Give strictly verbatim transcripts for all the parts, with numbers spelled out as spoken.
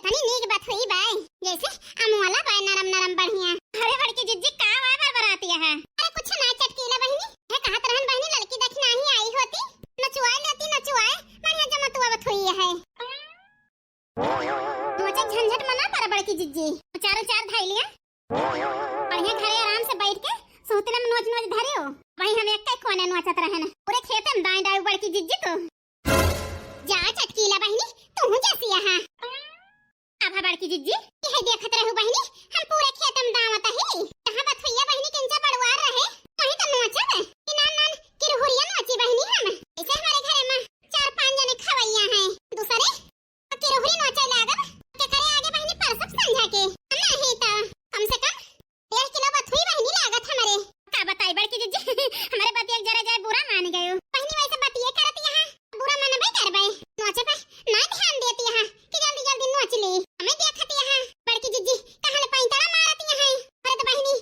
तनी नीक बथुई बाय, जैसे अमवाला बाय, नरम नरम बढ़िया। अरे बड़की जिज्जी, का बाय बरबराती है? अरे कुछ ना चटकीला बहिनी, हे कहत रहन बहिनी, ललकी दखिनाही आई होती, नचुआए लेती, नचुआए, बढ़िया जमतुआ बथुई है। नोचे झंझट मना पर बड़की जिज्जी, चारो चार धाई लिया। बढ़िया घरे आराम से बैठ के सुहतले में नोच नोच धरियो। वहीं हम एक कोने नोचत रहन। पूरे खेते में दाई डाई बड़की जिज्जी तू। जा चटकीला बहिनी, तू जैसी यहाँ। अब बड़की जिज्जी, यह देखत रहू बहिनी, हम पूरे खेते में दावत ही। कहाँ बथुइया बहिनी किंचा बड़ुआर रहे, कहीं तो नोचब। कि नान नान किरहुरिया नोची बहिनी हम। ऐसे हमारे घरे में चार पांच जने खवैया हैं। दूसरे किरहुरी नोचे लागब, केकरे आगे बहिनी परसब संझा के। नहीं तो कम से कम डेढ़ किलो बथुई बहिनी लागत हमरे। का बताई बड़की जिज्जी, हमरे बतिया के जरा जाए बुरा मान गयो। बहिनी वैसे बतिये करत यहाँ, बुरा मानबे करबे। नोचे पे ना ध्यान देती यहाँ कि जल्दी जल्दी नोच ली। हमें देखत यहाँ बड़की जिज्जी कहल पैंतरा मारत यहाँ। अरे तो बहिनी,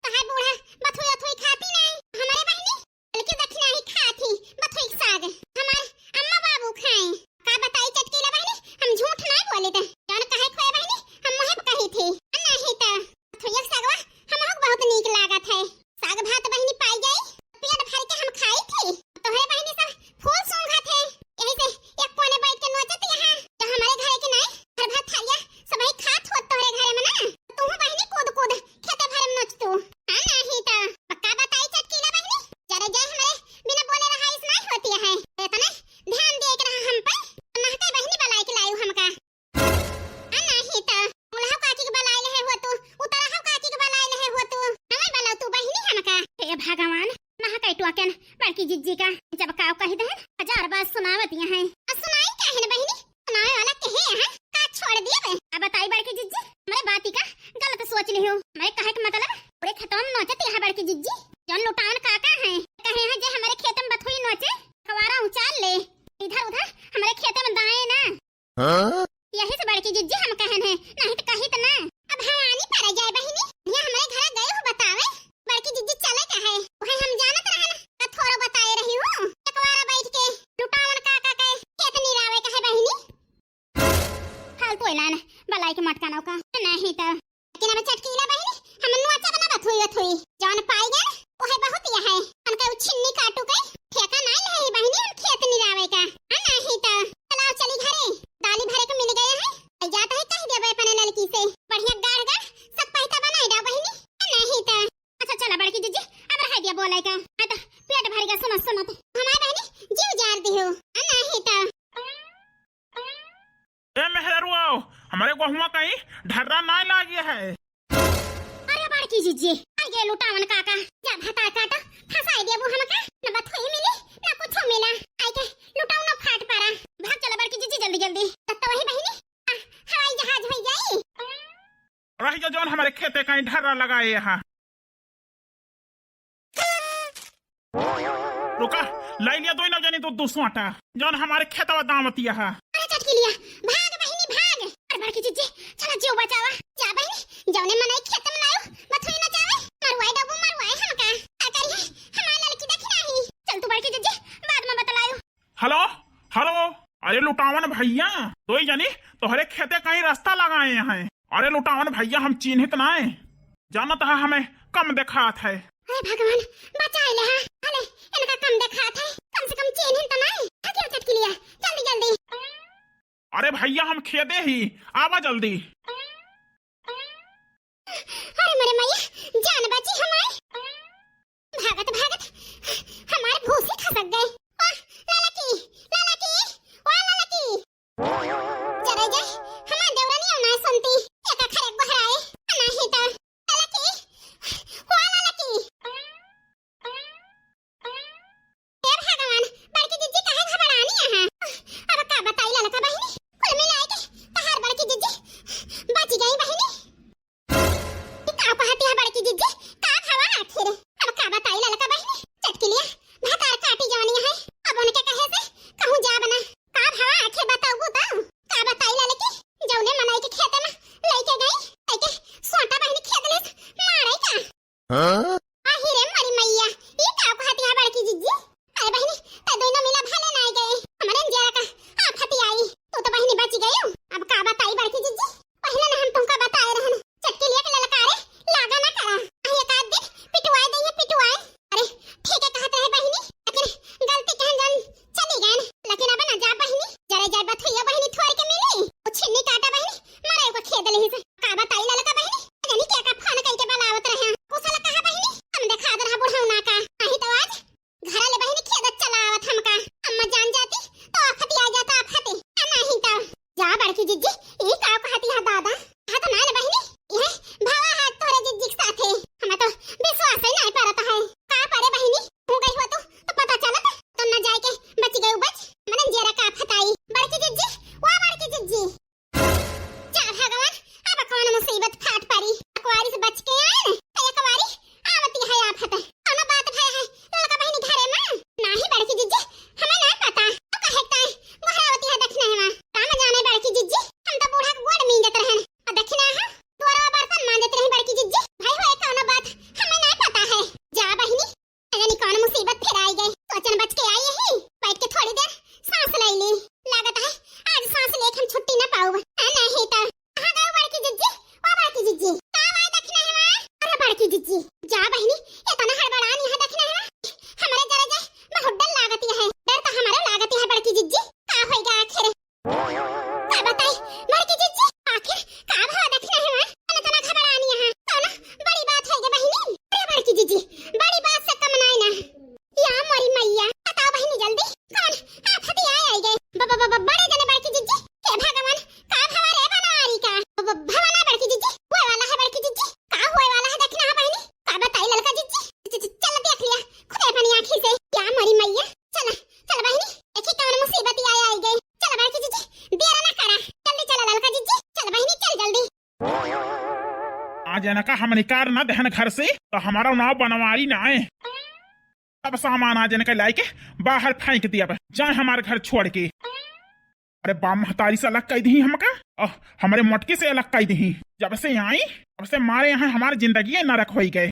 तहार बूढ़ा बथुई अथुई खाती नहीं, हमरे बहिनी बल्कि दखिनाही खात ही बथुई के साग। हमार अम्मा बाबू खाए। का बताई चटकीला बहिनी, हम झूठ नहीं बोले थे। जौन कहे खोए बहिनी, हम मुहे पे कही थी। नहीं तो बथुई के सागवा हमहू के बहुत नीक लागत है। साग भात बहिनी पाई जाई, पेट भर के हम खाई थी। तोहरे बहिनी सब फूल सूंघत है, यही से एक कोने बैठ के नोचत यहाँ। तो हमारे घरे के नहीं, हर भात थालिया सबही खात होत तोहरे घरे में ना। तू बहिनी कूद कूद खेते भरे में नोच तू। हाँ, नहीं तो। पक्का बताई चटकीला बहिनी, जरे जाए हमरे बिना बोले रहाइश नहीं होती है। इतने ध्यान दे के रहा हम पे। नहके बहिनी बलाई के लायू हमका। हाँ, नहीं तो। मुलहा काकी के बलाई ले हो तू, उतरा हो काकी के बलाई ले हो तू। हमें बलाओ तू बहिनी हमका। हे भगवान, नहके टोकेन बड़की जिज्जी का। जब काव कही दहन, हजार बात सुनावत यहाँ। आ सुनाई काहे न बहिनी? सुनावे वाला केहे है? का छोड़ दिए बे? अब बताई बड़की जिज्जी, हमरे बाती का गलत सोच लिहो। हमरे कहे के मतलब, पूरे खेतवा में नोचत यहाँ बड़की जिज्जी, जौन लुटावन काका हैं, कहे हैं जे हमरे खेत में बथुई नोचे, कवारा उचाल ले, इधर उधर हमरे खेत में दाए ना। हाँ? यही से बड़की जिज्जी हम कहन है, नहीं तो कही तो ना। अब भवानी पर जाए बहिनी, ये हमरे घर गए हो बतावे, बड़की जिज्जी चले का है, वही हम जानत रहन, का थोरो बताए रही हूँ, कवारा बैठ के लुटावन काका के खेत निरावे का है बहिनी। फालतू ऐलान बलाई के मटका नौका। नहीं तो। लेकिन अब चटकीला बहिनी, हम नोचब ना बथुई अथुई। जौन पाई गए, ओहे बहुत यह है। उनके उ छिन्नी काटू के ठेका नहीं ले ही बहिनी, हम खेत निरावे का। आ नहीं तो। चलाओ चली घरे। दाली भरे के मिल गए है। आ जात है कह देबे अपने लड़की से। बढ़िया गाढ़ गाढ़ सब पैसा बनाई दो बहिनी। आ नहीं तो। अच्छा चला बड़की जिज्जी, अब रह दिया बोले का। आ तो पेट भर गया सुनत सुनत। हमारे बहिनी जीव जार दिहो। आ नहीं तो। ए मेहरारू आओ, हमरे गोहुआ कहीं ढर्रा नाय लागे है। अरे बड़की जिज्जी, आई गए लुटावन काका, जा भतार काटा, फंसाई देबू हमका, न बथुई मिली, न कुछो मिला, आई के लुटावन फाट पड़ा। भाग चला बड़की जिज्जी जल्दी जल्दी, तब तो वही बहिनी, आ, हवाई जहाज होई जाई। रह गया जौन हमरे खेते कहीं ढर्रा लगाए यहाँ। रुका, लाई लिया दोई ना जानी तो दो सौ आटा, जौन हमारे खेतवा दावतिया है। अरे चटकीलिया, भाग बहिनी भाग। अरे बड़की जिज्जी, चला जीव बचावा। जा बहिनी, जौने मनई खेत में लायो, बथुई नचावे, मरुआई डबू मरुआई हमका। का करी है, हमार लड़की देखी नाही। चल तू बड़की जिज्जी, बाद में बतलायो। हेलो, हेलो, अरे लुटावन भैया, दोई जनी तोहरे खेते कहीं रास्ता लगाए हैं। अरे लुटावन भैया, हम चिन्हित नाय, जानत है हमें कम देखात है। अरे भगवान, बचाए ले हा। अरे, इनका कम देखात है, कम से कम चिन्हित तो नाय। हटियो चटकीलिया, जल्दी जल्दी। अरे भैया, हम खेदे ही, आवा जल्दी। अरे मरे मैया, जान बची हमारी। भागत भागत हमारे भूसी खसक गए। ओ ललकी, ललकी, ओ ललकी। जरे जे हमार देवरानी ना सुनती, एका खरे गोहराए, नहीं तो ललकी, ओ ललकी। हे भगवान, बड़की जिज्जी काहे घबरानी है? अब का बताई ललका बहिनी, कुल मिलाए के तहार बड़की जिज्जी बच गई बहिनी। ई का कहती है बड़की जिज्जी? का भवा आखिर? अब का बताई ललका बहिनी? चटकिलिया भतार काटी जवनिया है। अब उनके कहे से कहूँ जाब ना। का भवा आखिर बताऊ तो? का बताई ललकी? जौने मनई के खेते में मुसीबत फाट परी, अकवारी से बच के आए न, तो अकवारी आवती है आफत। कौनो बात भय है, लड़का बहिनी घरे में? नाही बड़की जिज्जी, हमें ना पता। तो कहे ताई, गोहरावती है दखिनहवा। राम जाने बड़की जिज्जी, हम तो बूढ़ा के गोड़ मींजत रहन। और दखिनहा, दुआरा बर्तन मांजत रही बड़की जिज्जी। भाई होए कौनो बात, हमें ना पता है। जा बहिनी, ना जानी कौन मुसीबत फिर आई गई। सोचन बच के आई यही, बैठ के थोड़ी देर सांस ले ली। लागत है आज सांस लेके हम छुट्टी ना पाउब। हाँ, नहीं तो। कहाँ गए बड़की जिज्जी? ओ बड़की जिज्जी, का हुआ दखिनहवा? अरे बड़की जिज्जी, जा बहिनी, इतना हड़बड़ान यहाँ दखिनहवा। हमरे जरा जाए बहुत डर लागत है। डर तो हमरो लागत है बड़की जिज्जी। का होइगा आखिर? का बताई बड़की जिज्जी, आखिर का भवा दखिनहवा? इतना घबड़ान यहाँ। कौनो बड़ी बात होइगा बहिनी? अरे बड़की जिज्जी, बड़ी बात से कम नाई ना। या मोरी मैया, बताओ बहिनी जल्दी, कौन आफत आय आई गए? ब-, ब-, ब-, ब-, बड़े जने बड़की जिज्जी, हे भगवान, का भवा रे बनवारी का? ब-, ब-, भवा ना बड़की जिज्जी, होए वाला है बड़की जिज्जी, का होए वाला है दखिनहा बहिनी, का बताई ललका जिज्जी, च-, च-, चल देख लिया, खुदे अपनी आँखी से, या मोरी मैया, चला, चल बहिनी, देखी कौन मुसीबत आय आई गए, चल बड़की जिज्जी, देर ना करा, जल्दी चला ललका जिज्जी, चल बहिनी, चल जल्दी। आज इनका हम निकार ना दहन घर से, तो हमारा नाव बनवारी ना आए। अब सामान आज इनका लाइके बाहर फेंक दिया, जाए हमारे घर छोड़ के। अरे बाप महतारी से अलग कइ दिही हमका, और हमरे मोटकी से अलग कइ दिही। जब से आई, तब से मारे यहाँ हमारी जिंदगी नरक होई गए।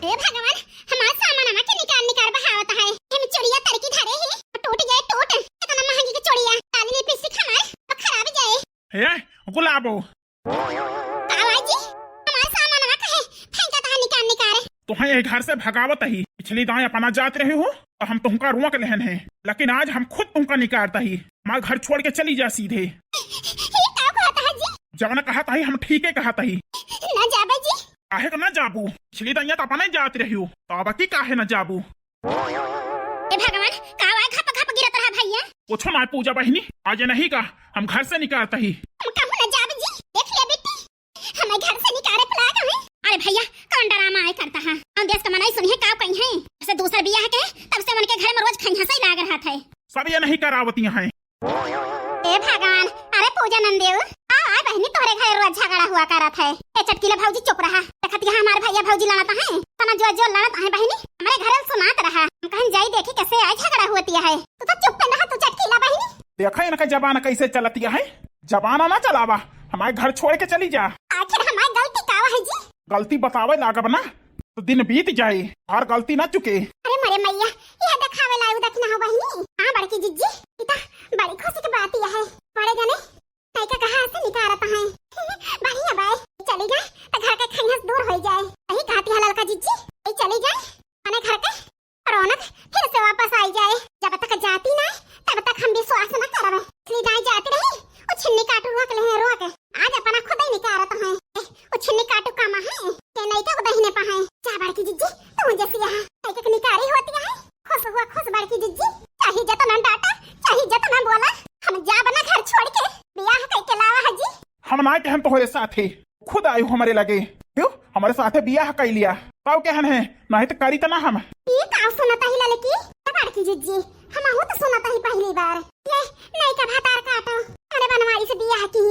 हे भगवान, हमार सामानवा के निकार निकार बहावत है। एमे चुड़िया तरकी धरे ही, टूट जाए टूट। इतना महंगी के चुड़िया, लाली लिपस्टिक हमार अब खराब जाए। हे गुलाबो। का बाजी? हमार सामानवा कहे फेंकत है निकार निकार? तोहे ये घर से भगावत ही। पिछली दाएं अपना जात रहे हो, तो हम तुमका रोक लेहन है, लेकिन आज हम खुद तुमका निकारता ही। हमार घर छोड़ के चली जा सीधे। ये का कहत है जी? जवन कहत ही हम ठीके कहत ही। ना जाबे जी। काहे के ना जाबू? पिछली दइया तो अपने जात रही हो, तो अब की काहे ना जाबू? ए भगवान, का हुआ घप घप गिरत रहा भैया? कुछ ना पूजा बहिनी, आज नहीं का हम घर से निकारता ही। हम कहूँ ना जाब जी, देख लिया बेटी, हमें घर से निकारे पलाग हमें। अरे भैया, कौन डरामा आय करता है? हम देश का मनई सुनिए का कही है, जब से दूसर बियाह के, तब से उनके घर में रोज खैहा से ही लाग रहा था। सब ये नहीं करावती हैं। ए भगवान, अरे पूजा नंदेव, आ, आ बहिनी तोहरे घर रोज झगड़ा हुआ करत है। ए चटकीला भौजी चुप रहा। देखत यहाँ हमार भैया भौजी लड़त है, तना जो जो लड़त है बहिनी, हमरे घर सुनात रहा। हम कहन जाई देखी कैसे आय झगड़ा होती है। तू तो चुप रहा तू चटकीला बहिनी। देखा इनका जबान कैसे चलती है, जबाना ना चलावा, हमारे घर छोड़ के चली जा। आखिर हमारी गलती का है जी? गलती बतावे लागब ना, तो दिन बीत जाए, हर गलती ना चुके। अरे मरे मैया, यह देखावे लायक दखिनहा बहिनी। हाँ बड़की जिज्जी, ई त बड़ी खुशी की बात यह है। बड़े जने लइका कहाँ से निकारत हैं। बढ़िया बाय, चली जाए तो घर के खैहस दूर हो जाए। यही कहती है ललका जिज्जी, ये चली जाए, अपने घर के रौनक फिर से वापस आई जाए। जब तक जाती ना, तब तक हम विश्वास न करब। इसलिए जाए जाती रही, वो छिन्नी काटू रोक ले हैं, रोक। आज अपना खुद ही निकारत हैं। वो छिन्नी काटू का माँ है, के नहीं के उदहिने पा है। जा बड़की जिज्जी, तू जैसी यहाँ एक, एक निकारी होती है। खुश हुआ खुश बड़की जिज्जी, चाहे जतना डांटा, चाहे जतना बोला, हम जाब ना घर छोड़ के। बियाह कई के लावा है जी। हम ना कहन तोहरे साथे, खुद आयु हमरे लगे। क्यों? हमरे साथे बियाह कई लिया, तब कहन है, नहीं तो करी त ना हम। ई का सुनत ही ललकी? ए बड़की जिज्जी, हमहू तो सुनत ही पहली बार। ये नई का भतार काटो, अरे बनवारी से बियाह की।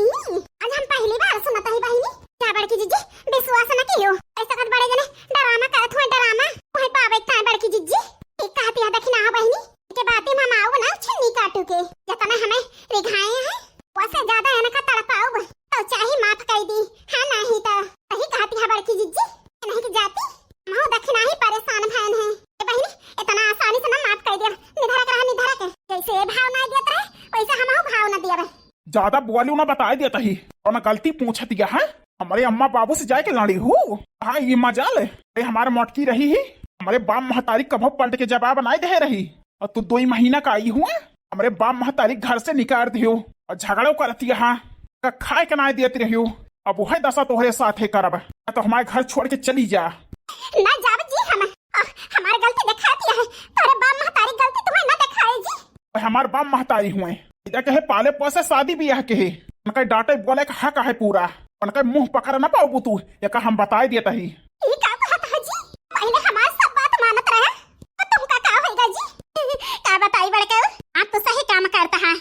आज हम पहली बार सुनत ही बहिनी। जा बड़की जिज्जी, विश्वास न कियो। ऐसा कत बड़े जने डरामा करत हुए, डरामा। वही पावे का बड़की जिज्जी। ठीक कहती है दखिनहा बहिनी। के बाती में हम आओ ना छिन्नी काटू के। जतना हमें रिघाए हैं, वसे ज्यादा इनका तड़पाउब, तो चाहे माफ कई दी, हाँ नाही तो। सही कहती है बड़की जिज्जी, नहीं की जाती, महू दखिनहा ही परेशान भयन है। ए बहिनी, इतना आसानी से ना माफ कई दिया, निधरक रहा निधरक, जैसे ये भाव ना दियत रहे, वैसे हमहू भाव ना दियब। ज्यादा बोलू ना बताई देता ही, और ना गलती पूछत गया है, हमारे अम्मा बाबू से जाके लड़ी हूँ। हाँ, ये मजाल है, अरे हमारे मोटकी रही ही, हमारे बाप महतारी कभो पलट के जवाब ना दे रही। और तू दो ही महीना का आई हुआ, हमरे बाप महतारी घर से निकार दियो और झगड़ो करत यहाँ, का खाए के ना देत रहियो। अब वह दशा तोहरे साथे करब, ना तो हमारे घर छोड़ के चली जा। ना जाब जी हम, आ, हमार गलती दिखाती है, तोहरे बाप महतारी गलती तुम्हें ना दिखाए जी। और हमार बाप महतारी हुए, इधर के है पाले पोसे शादी बियाह के है, उनका डांटे बोले का हक है पूरा, उनका मुंह पकड़ ना पाबू तू, ये का हम बताए देता ही। ई का कहत है जी? पहले हमार सब बात मानत रहे, तो तुमका का होइगा जी? का बताई बड़के, आप तो सही काम करता है।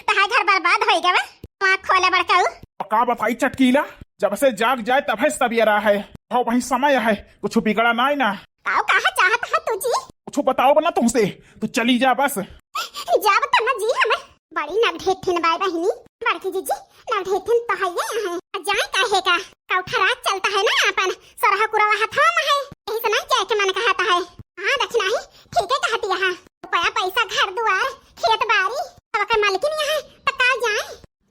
तहार घर बर्बाद पै गवा, आँख खोला बड़काऊ। का बताई चटकीला, जब से जाग जाए तब है सबियरा है। हो वही समय है, कुछ बिगड़ा नाई ना। काऊ कहा चाहत है तू जी? कुछ बताओ ना तुमसे, तू चली जा बस। जाब त ना जी हम। बड़ी नगढेठिन बाय बहिनी, बड़की जीजी, नगढेठिन तो है ये है। जाए काहे का, कौठा राज चलता है ना अपन, सरहा कुरवा हथवा में है, यही से नहीं जाए के मन कहता है। हाँ दक्षिणा ही, ठीक है कहती है। रुपया पैसा, घर दुआर, खेत बारी, सब के मालकिन यहाँ है, तो का जाए?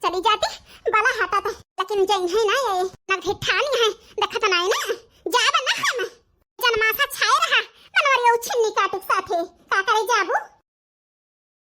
चली जाती, बला हटा था, लेकिन जई है ना ये, नगढेठान यहाँ, देखत नहीं ना, जाब ना हम। जनमासा छाए रहा, मनोरियो छिन्नी काटिक साथे।